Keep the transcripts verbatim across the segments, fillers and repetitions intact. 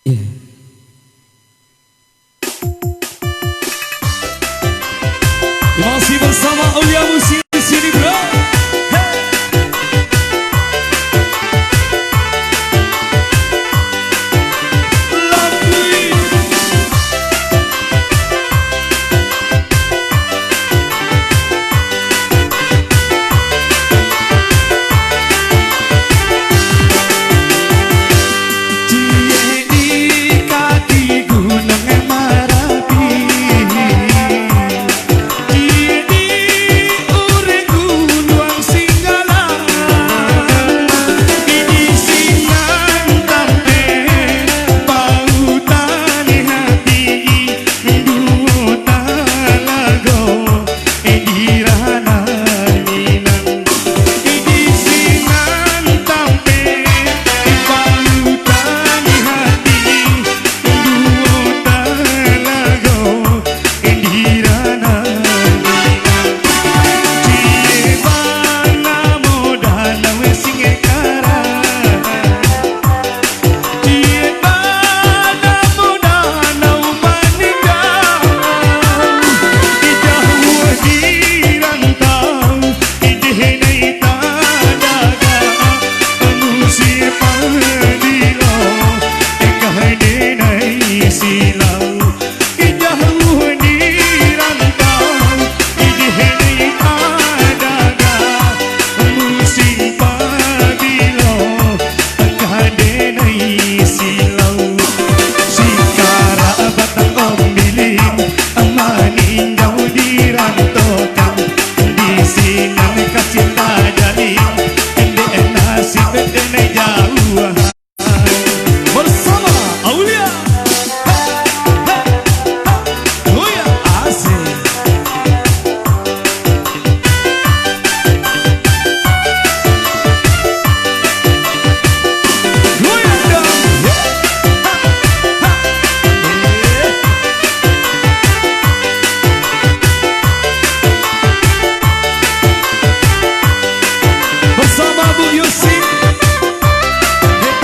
Iya. Masih bersama Aulia Musik di sini, bro. Hey. Lampui. Ciek di kaki Gunuang Marapi, ciek di urek Gunuang Singgalang, di sinan tampek pautan hati. Duo talago di Ranah Minang, di sinan tampek pautan hati. Duo talago di Ranah Minang, ciek banamo Danau Singkarak. Ciek banamo Danau Maningga, di jauah di rantau, di denai tadaga, musim pabilo, ka denai silau. Di jauah di rantau, di denai tadaga, musim pabilo, ka denai silau. Singkarak batang ombiling, maninggau di rantokan, di sinan ka cinta jalin, dek nasib denai jauah. Bersama Aulia. Hey, hey, hey. Oh ya, asik. Goyang dong. Yeah. Ha, ha. Yeah. Bersama Bung Yusip. Hey,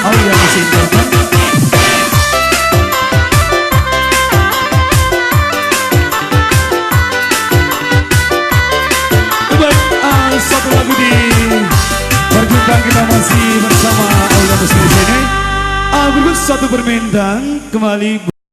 Aulia Musik Entertainment. Baik, ah, satu lagu di perjumpaan kita masih bersama Aulia Musik di sini. Ah, berikut satu permintaan kembali.